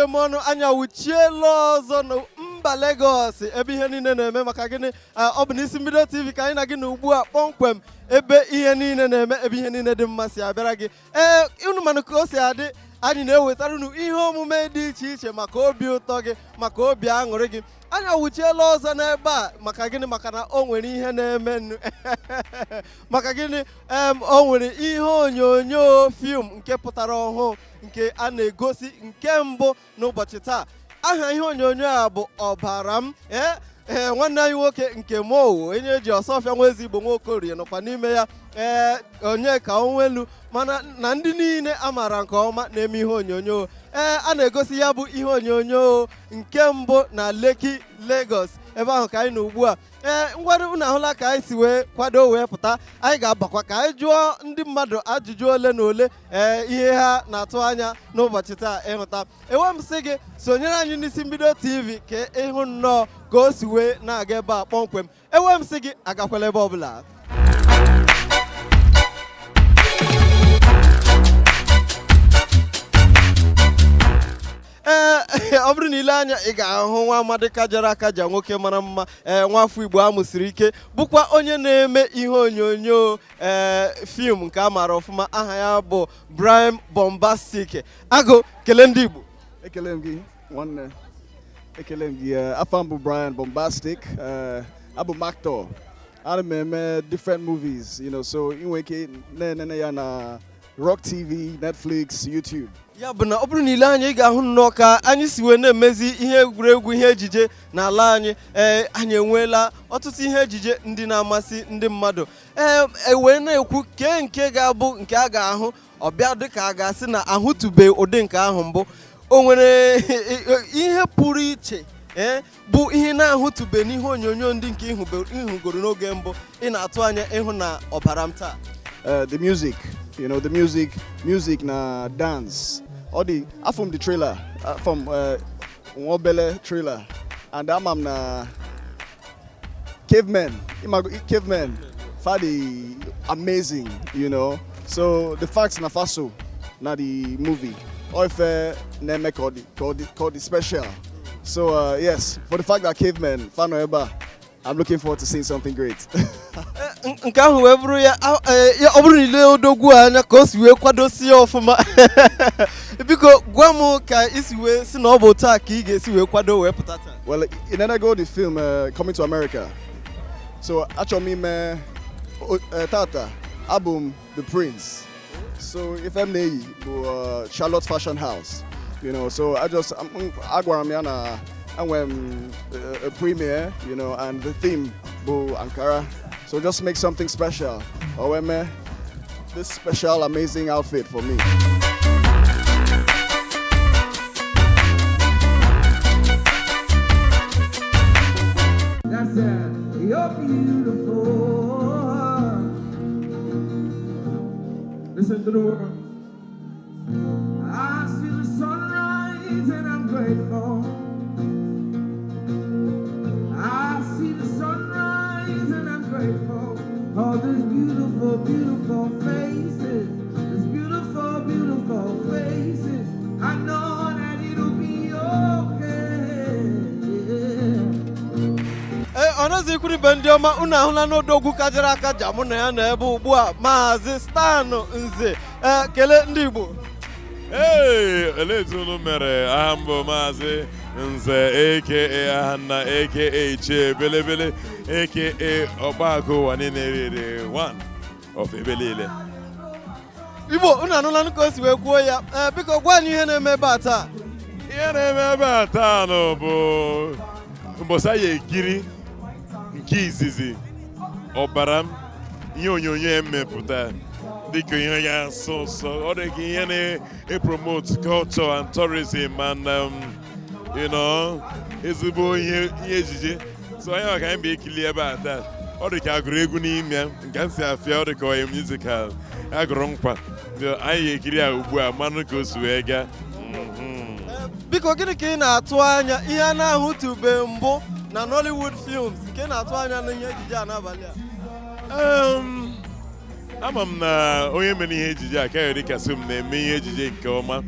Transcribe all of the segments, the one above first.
Eme ọnụ anyị awụchiela ọzọ na mba Lagos, ebe ihe niile na-eme. Maka gịnị? Ọ bụ n'Isi Mbido TV ka anyị na gị na ugbu a kpọmkwem, ebe ihe niile na-eme, ebe ihe niile dị mma si abịara gị. Ee, unu manụ ka o si adị, anyị na-ewetara unu ihe omume dị iche iche maka obi ụtọ gị, maka obi aṅụrị gị. Anyị awụchiela ọzọ n'ebe a. Maka gịnị? Maka na o nwere ihe na-eme. Maka gịnị? O nwere ihe onyonyo film nke pụtara ọhụụ, nke a na-egosi nke mbụ n'ụbọchị taa. Aha ihe onyonyo a bụ Ọbara M. Ee, nwanne anyị nwoke nke mowo, onye eji ọsọfịa nwa ezigbo nwaokorie, nọkwa n'ime ya. Ee, onye ka onwelu mana na ndị niile a maara nke ọma na-eme ihe onyonyo. Ee, a na-egosi ya bụ ihe onyonyo nke mbụ na Lekki, Lagos, ebe ahụ ka anyị nọ ugbu a. Ee, ngwanụ, unu ahụla ka anyị si wee kwado wee pụta. Anyị ga-abakwa ka anyị jụọ ndị mmadụ ajụjụ ole na ole, ee, ihe ha na-atụ anya n'ụbọchị taa ịhụta. Enwe m sị gị sonyere anyị n'Isi Mbido TV ka ịhụ nnọọ ka o si wee na-aga ebe a kpọmkwem. Enwe m sị gị agakwala ebe ọbụla. Ee, ọ bụrụ na ile anya, ị ga-ahụ nwa amadi kajara akaja, nwoke mara mma, ee, nwafọ Igbo a mụsiri ike, bụkwa onye na-eme ihe onyonyo, ee, film nke a maara ọfụma. Aha ya bụ Brian Bombastic. Agụ, kelee ndị Igbo. Ekele m gị, nwanne. Ekele m gị. Afa m bụ Brian Bombastic. Abụ m actor. Ana m eme different movies, so ị nwere ike na-enene ya na Rock TV, Netflix, YouTube. Ya bụ na ọ bụrụ na ile anya, ị ga-ahụ nnọọ ka anyị si wee na-emezi ihe egwuregwu, ihe ejije n'ala anyị. Ee, anyị enweela ọtụtụ ihe ejije ndị na-amasị ndị mmadụ. Ee, e wee na-ekwu kee nke ga-abụ nke a ga-ahụ ọbịa dịka a ga-asị na ahụtụbe ụdị nke ahụ mbụ. O nwere ihe pụrụ iche, ee, bụ ihe na-ahụtụbe n'ihe onyonyo ndị nke ịhụgoro n'oge mbụ ị na-atụ anya ịhụ na Ọbara M taa? The music, the music, music na dance. All the, from the trailer, from Nwobele trailer, and ama m na cavemen, cavemen, fa dị amazing. So the facts na faso na the movie, or if na-eme ka ọ dị special. So yes, for the fact that cavemen, fa nọ ebe a, I'm looking forward to seeing something great. Nke ahụ wee bụrụ ya. Ọ bụrụ na ile odogwu a anya ka o si wee kwadosie ọfụma, biko gwa m ka isi wee si na ọ bụ taa ka ị ga-esi wee kwado wee pụta taa. Well, in go the film Coming to America. So achọrọ m ime tata abụ m the prince. So ife m na-eyi bụ Charlotte Fashion House. So I just agwara m ya na enwere m a premiere, and the theme bụ Ankara. So just make something special. O wee mee this special amazing outfit for me. That's it. You're beautiful. Listen to the words. I see the sunrise and I'm grateful. I see the sunrise and I'm grateful. All these beautiful, beautiful faces. These beautiful, beautiful faces. I know that it'll be okay. Ee, ọnọzi ikwuru ibe ndị ọma, unu ahụla n'odogwu kajara akaja mụ na ya nọ ebe ugbu a, Maazị Stan Nze. Ee, kelee ndị Igbo. Ee, olee etu unu mere? Aha m bụ Maazị Nze, aka Ahanna, aka Ichie Belebele, aka Ọgbakọ ụwa niile riri one of ebe niile. Igbo, unu anụla ka o si wee kwuo ya. Ee, biko gwa anyị ihe na-eme ebe a taa. Ihe na-eme ebe a taa nụ bụ mbọsị anyị ekiri nke izizi Ọbara M, ihe onyonyo emepụta dịka ihe ga-asọ ụsọ. Ọ dị ka ihe na-epromote culture and tourism and ezigbo ihe ejije. So onye maka anyị bụ ekili ebe a taa, ọ dị ka agụrụ egwu n'ime ya nke m si afịa, ọ dị ka onye musical agụrụ nkwa. So, anyị ga-ekiri ya ugbu a, manụ ka o si wee gaa. Biko, gịnị ka ị na-atụ anya, ihe a na-ahụtụbe mbụ na Nollywood films, nke ị na-atụ anya na ihe ejije a n'abalị a? Ama m na onye mere ihe ejije a, Kayode Kasum, na-eme ihe ejije nke ọma.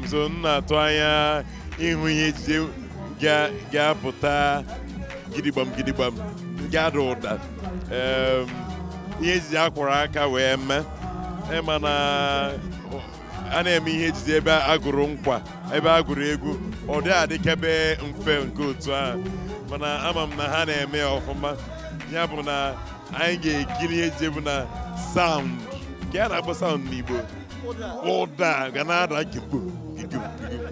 So m na-atụ anya ịhụ ihe ejije ga-apụta gidigbam gidigbam, ga-ada ụda, ihe ejije akwara aka wee mee. Ịma na a na-eme ihe ejije ebe agụrụ nkwa, ebe agụrụ egwu, ọ dị adịkebe mfe nke otu ahụ, mana ama m na ha na-eme ya ọfụma. Ya bụ na anyị ga-ekiri ihe ejije bụ na sound, nke a na-akpọ sound n'Igbo, ụda ga na-ada gigbum gigum gigum.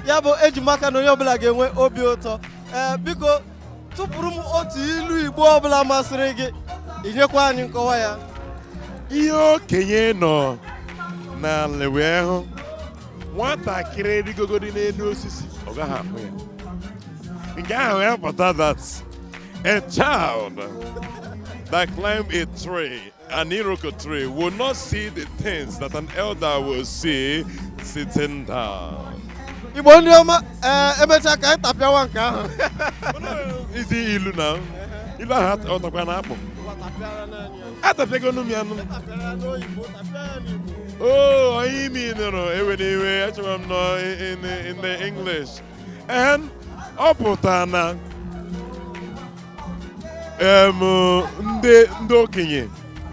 Ya bụ, eji m aka na onye ọbụla ga-enwe obi ụtọ. Ee, biko tụpụrụ m otu ilu Igbo ọbụla masịrị gị, inyekwa anyị nkọwa ya. Ihe okenye nọ n'ala wee hụ, nwatakịrị rigogodi n'elu osisi, ọ gaghị ahụ ya. Nke ahụ ya pụta that a child that climb a tree, an iroko tree, will not see the things that an elder will see sitting down. Igbo ndị ọma, ee, emechaa ka anyị tapịawa nke ahụ. Isi ilu na ilu ahụ ọ takwa na akpụ atapịagonu m ya nụ. Oh, onye imi nụrụ ewe n'iwe, achọrọ m nọ in the English. And ọ pụtara na ndị okenye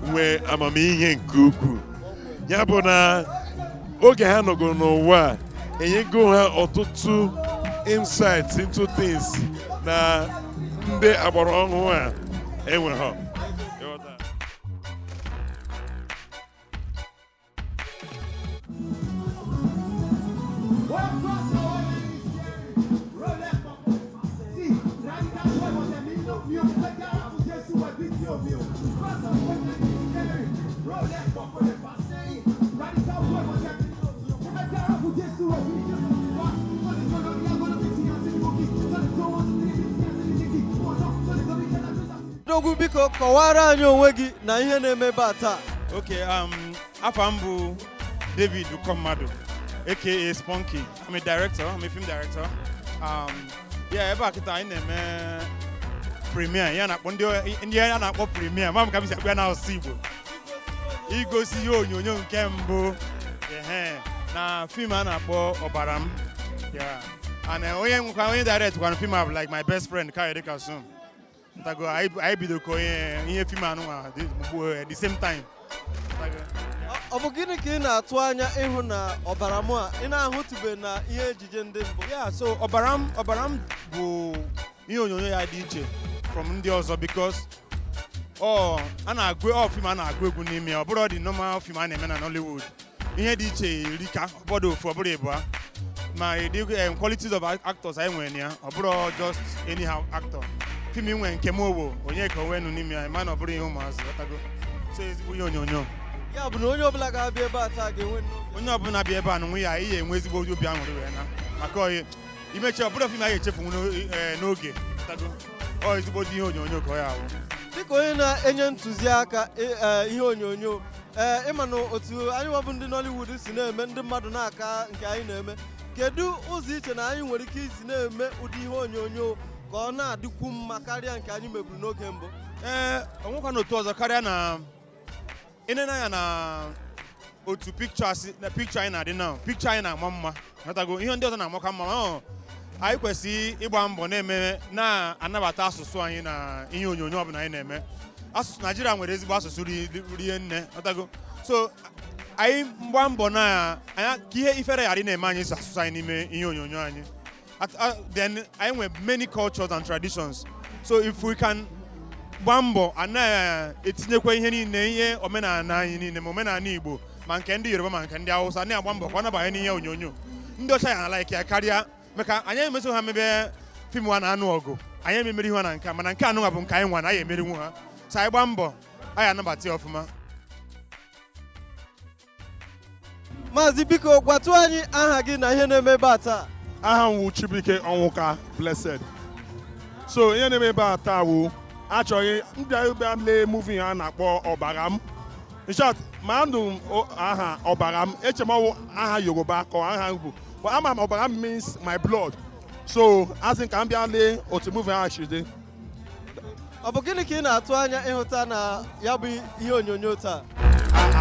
nwee amamihe nke ukwuu. Ya bụ na oge ha nọgoro n'ụwa a, enyego ha ọtụtụ insights into things na ndị agbara ọhụụ a enweghọ. Ịghọta? Dogwu, biko kọwara anyị onwe gị na ihe na-eme ebe a taa. Okay, afa m bụ David Ukommadu, aka Spunky. I'm a director, I'm a film director. Yeah, ebe a kịta anyị na-eme premiere, ya na-akpọ ndị a na-akpọ premiere, ma m ka m si akpọ ya n'asụsụ Igbo. Igosi ihe onyonyo nke mbụ, ehe, na film a na-akpọ Ọbara M. Yeah. And onye nwekwa onye direct kwana film a bụ like my best friend, Kayode Kasum. Ntago anyị bidoro ka onye ihe film anụnwa the same time. Ntago. Ọ bụ gịnị ka ị na-atụ anya ịhụ na Ọbara M a ị na-ahụtụbe na ihe ejije ndị mbụ? Yeah, so Ọbara M bụ ihe onyonyo ya dị iche from ndị ọzọ because ọ a na-agụ ọ film a na-agụ egwu n'ime ya. Ọ bụrụ dị normal film a na-eme na Nollywood, ihe dị iche erika. Ọ bụrụ ofu, ọ bụrụ ịbụa, ma the qualities of actors anyị nwere na ya, ọ bụrụ just anyhow actor. Film nwe nke m owo onye ka onwe nụ n'ime ya, mana ọ bụrụ ihe ụmụazị ghọtago. So ezigbo ihe onyonyo. Ya bụ na onye ọbụla ga-abịa ebe a taa ga-enwe nnọọ Onye ọbụla bịa ebe a nụ ya ihe enwe ezigbo obi aṅụrị wee na maka oyi imechi. Ọ bụrụ film a ga-echefu n'oge tago. Ọ ezigbo ihe onyonyo ka ọ ya awụ. Dịka onye na-enye ntụziaka ihe onyonyo, ee, ịma na otu anyị nwabụ ndị Nollywood si na-eme, ndị mmadụ na-aka nke anyị na-eme, kedu ụzọ iche na anyị nwere ike isi na-eme ụdị ihe onyonyo ka ọ na-adịkwu mma karịa nke anyị meburu n'oge mbụ? Ee, o nwekwa n'otu ọzọ karịa na ịnene anya na otu pictures na picture anyị na-adị na picture anyị na-ama mma, ghọtago? Ihe ndị ọzọ na-amakwa mma, ma ọ anyị kwesịrị ịgba mbọ na-eme na-anabata asụsụ anyị na ihe onyonyo ọbụla anyị na-eme. Asụsụ Naijiria nwere ezigbo asụsụ rie nne, ghọtago? So anyị mgba mbọ na anya ka ihe ifere ghara ị na-eme anyị ịsụ asụsụ anyị n'ime ihe onyonyo anyị. Then anyị nwere many cultures and traditions, so if we can gbaa mbọ anaghị etinyekwa ihe niile, ihe omenala anyị niile, ma omenala Igbo, ma nke ndị Yoruba, ma nke ndị Hausa, na-agba mbọ ka ọ nabanye n'ihe onyonyo, ndị ọcha ya na like ya karịa, maka anyị emeso ha mebe film ha na-anụ ọgụ, anyị ememeri ha na nke a, mana nke anụnwa bụ nke anyị nwa na anyị emerinwu ha. So anyị gbaa mbọ, anyị anabata ya ọfụma. Maazị, biko gwatụ anyị aha gị na ihe na-eme ebe a taa. Aha m wụ Chibuike Ọnwụka Blessed. So ihe na-eme ebe a taa wụ achọghị mbịa bịa lee movie ha na-akpọ Ọbara M. In short, ma ndụ m aha Ọbara M, eche m ọwụ aha Yoruba ka ọ aha Igbo, but ama m Ọbara M means my blood, so asị ka m bịa lee otu movie ahụ si dị. Ọ bụ gịnị ka ị na-atụ anya ịhụta na ya bụ ihe onyonyo taa?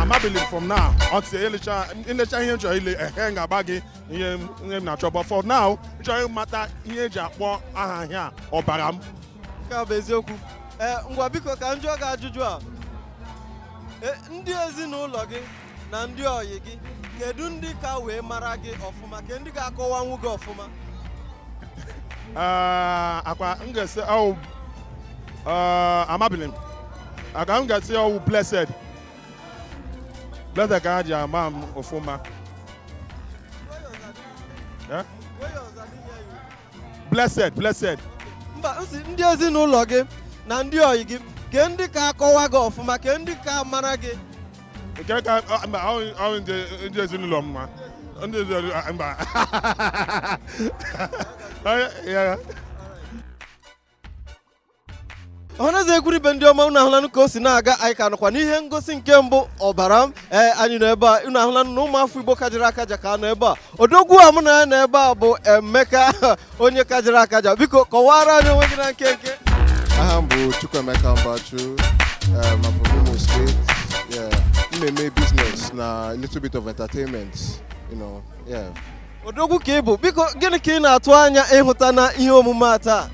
Amabili from now until elecha nlecha ihe m chọrọ ile, ehe, m ga-agba gị ihe m na-achọ. But for now, m chọrọ ịmata ihe eji akpọ aha ihe a, Ọbara M. Nke a bụ eziokwu. Ee, ngwa, biko, ka m jụọ gị ajụjụ a. Ndị ezinụlọ gị na ndị ọyị gị, kedu ndị ka wee mara gị ọfụma, ke ndị ga-akọwanwu gị ọfụma? Akwa m ga-esi ọwụ amabili m aka m ga-esi ọwụ Blessed, Blessed ka ha ji ama m ọfụma. Eh? Blessed, Blessed. Mba, nsị ndị ezinụlọ gị na ndị ọyị gị, ke ndị ka akọwa gị ọfụma, ke ndị ka mara gị? Nke ka mba, ọwụ ndị ezinụlọ m, ma ndị ezinụlọ, mba. Yeah. Ọhaneze, ekwuribe, ndị ọma, unu ahụlanụ ka o si na-aga. Anyị ka nọkwa n'ihe ngosi nke mbụ, Ọbara M. Ee, anyị nọ ebe a. Unu ahụlanụ na ụmụafọ Igbo kajiri akaja ka nọ ebe a. Odogwu a mụ na ya nọ ebe a bụ Emeka, onye kajiri akaja. Biko, kọwara anyị onwe gị na nkenke. Aha m bụ Chukwuemeka Mbachu. I'm from Imo State. Yeah, m na-eme business na a little bit of entertainment. Yeah. Odogwu ka ị bụ. Biko, gịnị ka ị na-atụ anya ịhụta na ihe omume a taa?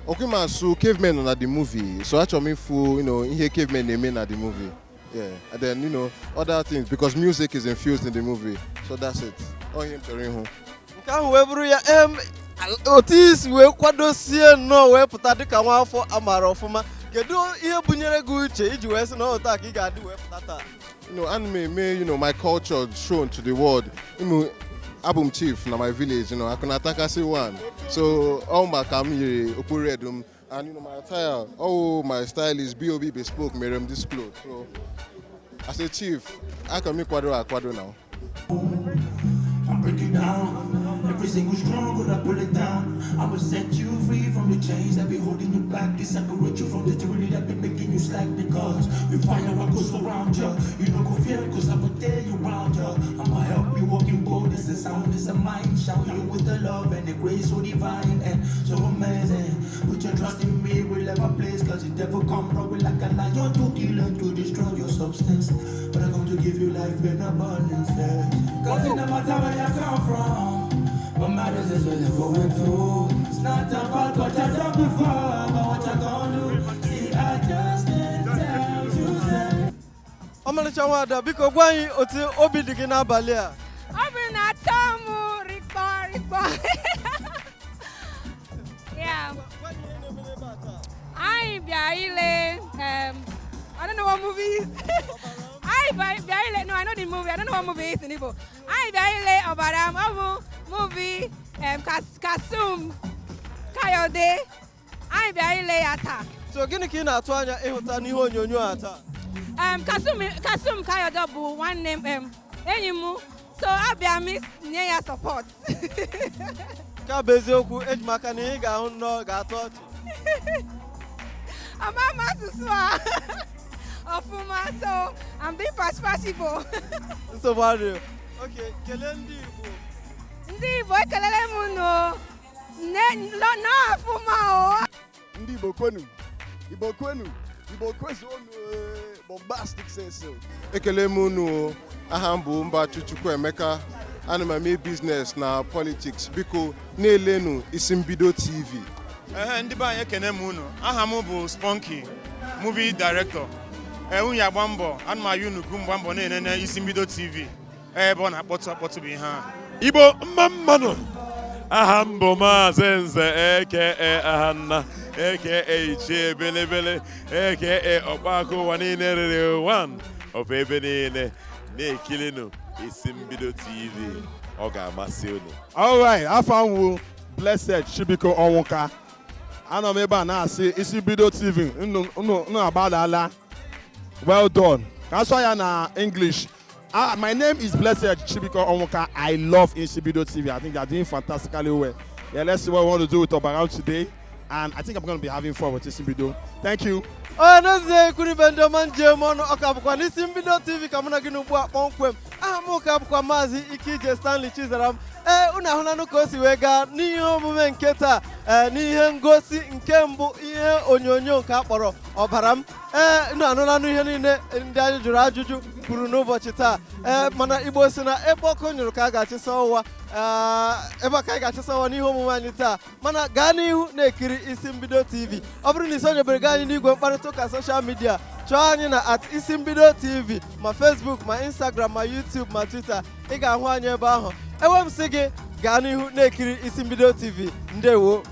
Okwimasu, cavemen nọ na the movie, so achọrọ m ịfụ ihe cavemen na-eme na the movie. Yeah, and then other things because music is infused in the movie. So that's it. Ọ ihe m chọrọ ịhụ. Nke ahụ wee bụrụ ya. Otu isi wee kwadosie nnọọ wee pụta dịka nwa afọ amaara ọfụma, kedu ihe bunyere gị uche iji wee sị na ọ taa ka ị ga-adị wee pụta taa? Ana m eme my culture shown to the world. Abụ m chief na my village, Akunatakasi one. So all maka m yiri okpu red m and my attire, all my style is B.O.B. Bespoke mere m this cloth. So as a chief, aka m ịkwado akwado now. I break you down. Every single stronghold, I pull it down. I will set you free from the chains that be holding you back. This separate you from the tyranny that be making you slack. Because we fire what goes around you. You don't go fear, 'cause I will tear you round you. I'ma help you walk in boldness and soundness of mind. Shower you with the love and the grace so divine and so amazing. Put your trust in me, will ever place. 'Cause the devil come probably like a lion to kill and to destroy your substance. But I'm going to give you life in abundance. Yeah. 'Cause it no matter where you come from, what matters is where you're going to. It's not about what you done before, but what you gonna do. See, I just can't tell you, say. Ọmalịcha nwada, biko, gwa anyị otu obi dị gị n'abalị a. Obi na-atọ m rikpọ rikpọ. Yeah. Anyị bịa ile I don't know what movie is. Anyị bịa ile, no, I know the movie. I don't know what movie is in Igbo. Anyị bịa ile Ọbara M. Ọ bụ movie Kasum Kayode. Anyị bịa ile ya taa. So gịnị ka ị na-atụ anya ịhụta n'ihe onyonyo a taa? Kasum Kayode bụ nwanne m, enyi m, so abịa m nye ya support. Nke a bụ eziokwu. Eji m aka na ihe ị ga-ahụ nnọọ ga-atọ ọchị. Ama m asụsụ a ọfụma, so I'm doing pass Igbo. Nsogbu adịghị. Ok, kelee ndị Igbo. Ndị Igbo, ekelele m unu nọ ọfụma o. Ndị Igbo kwenu, Igbo kwenu, Igbo kwezuonu eh, Bombastic says so. Ekele m unu o. Aha m bụ Mbachu Chukwuemeka. Ana m eme business na politics. Biko, na-elenu Isi Mbido TV. Ehe, ndị be anyị, ekene m unu. Aha m bụ Spunky, movie director. Ee, nwunye agba mbọ, ana m ayọ unu mgba mbọ na-enene Isi Mbido TV, ebe ọ na-akpọtụ akpọtụ bụ ihe a. Igbo mma mmanụ, aha m bụ Maazị Nze, aka Ahanna, aka Ichie Belebele, aka Ọkpakụ ụwa niile rere one of ebe niile. Na-ekilinu Isi Mbido TV, ọ ga-amasị unu. Alright, afọ m wụ Blessed Chibiko Ọnwụka. Anọ m ebe a na-asị Isi Mbido TV unu agbadala. Well done. Ka asụ ya na English. Ah, my name is Blessed Chibiko Onwuka. I love Isibido TV. I think they are doing fantastically well. Yeah, let's see what we want to do with Obaram today. And I think I'm going to be having fun with Isibido. Thank you. Onye n'ezie, ekwuribe, ndị ọma njem ọnụ, ọka bụkwa n'Isi Mbido TV ka mụ na gị n'ugbu a kpọmkwem. Aha m ka bụkwa Maazị Ike Stanley Chizaram. Ee, unu ahụlanụ ka o si wee gaa n'ihe omume nke taa, ee, n'ihe ngosi nke mbụ, ihe onyonyo nke a kpọrọ Ọbara M. Ee, unu anụlanụ ihe niile ndị anyị jụrụ ajụjụ. Kwuru n'ụbọchị taa. Ee, mana Igbo si na ebe ọkụ nyụrụ ka a ga-achịsa ụwa. Ee, ebe a ka anyị ga-achịsa ụwa n'ihe omume anyị taa, mana gaa n'ihu na-ekiri Isi Mbido TV. Ọ bụrụ na isonyebere gị anyị n'igwe mkparịta ụka social media, chọọ anyị na @IsiMbidoTV, ma Facebook, ma Instagram, ma YouTube, ma Twitter, ị ga-ahụ anyị ebe ahụ. Ewe m sị gị gaa n'ihu na-ekiri Isi Mbido TV. Ndewo.